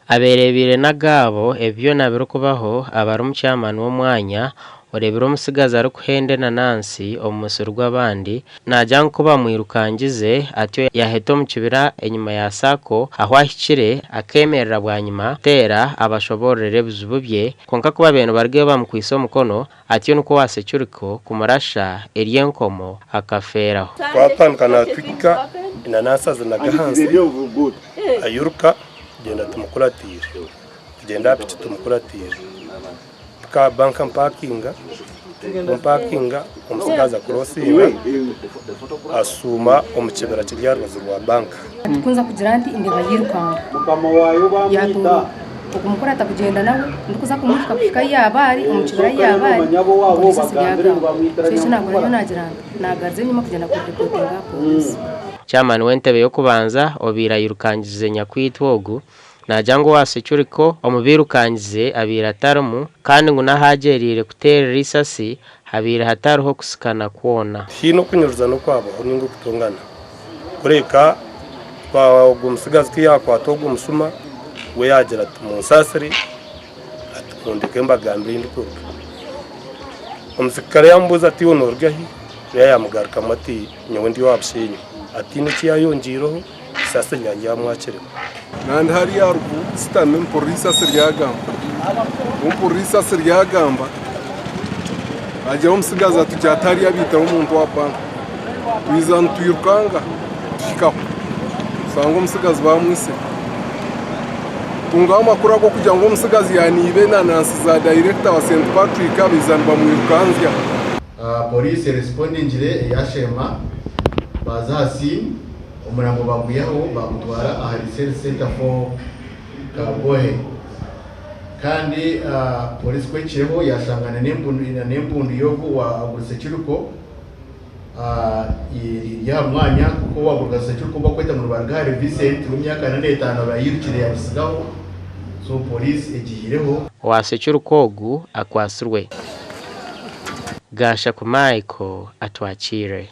Abeereebeire n'agaabo ebi byona birikubaho aba ari mukyamani w'omwanya oreebire omutsigazi arikuhenda enanansi omu musiri gw'abandi naagira ngu ku bamwirukangize atyo yaaheta omu kibira enyima ya Sacco ahu ahikire akeemerera bwanyima kuteera abashoboororera ebizibu bye kwonka ku babaire nibarugayo bamukwitse omukono atyo nikwo owa securiko kumurasha eri enkomo akafeeraho. Twatandika naatwika enanansi azinaga ahansi ayiruka. Tugyenda tumukuratiire, tugyenda aha piki tumukuratiire mpika aha banka mpakinga, ku mpakinga omutsigazi akurosinga ashuuma omu kibira kiri aha rubaju rwa banka. Ku nza kugira nti ndeeba yairukanga yaatoora okumukurata kugyenda nawe ndikuza kumuhika kuhika ahu yaaba ari omu kibira ahu yaaba ari mpurira eisasi ryagamba. So eki naakora nyowe naagira nti naagaruza enyima kugyenda kuripotinga aha pooriisi. Chairman w'entebe y'okubanza obaire airukangize nyakwitwa ogu naagira ngu owa Securiko omu bairukangize abaire atarimu kandi ngu n'ahu agyereire kuteerera eisasi habaire hatariho kusikana kwona. Tihaine okunyuruzana okwabaho nainga okutongana, kureka ogwo mutsigazi ku yaakwata ogwo mushuma, we yaagira ati, Munsaasire, ati, mundeke mbagambire ei ndikuruga. Omuserukare yaamubuuza ati, Iwe nooruga hi? Reero yaamugarukamu ati, Nyowe ndi owa Bushenyi. Hataine eki yaayongyeireho, esaasi enyanja yaamwakiremu. Nandi hariya aharuguru nsitami mpurira eisasi ryagamba. Ku mpurira eisasi ryagamba, hagira omutsigazi atugira ati hariya baitire omuntu owa banka. Twija nitwirukanga tuhikaho, tushanga omutsigazi bamwitsire. Tungaho amakuru ag'okugira ngu omutsigazi yaaniiba enanansi za dayirekita wa St Patrick baija nibamwirukanzya. Pooriisi erespondingire eyasheema baaza aha scene, omurambo bagwihaho bagutwara ahari Health Center 4 Kabwohe kandi pooriisi ku ehikireho yashanga n'embundu y'ogwo owagurisa ekiriko eri aha mwanya kuko owagurisa ekiriko ou barikweta ngu ni Barugahare Vincent ow'emyaka 45 abaire ayirukire yarusigaho so pooriisi egihireho. Owaasa ekiriko ogu akwatsirwe. Gaashaku Michael atwakiire.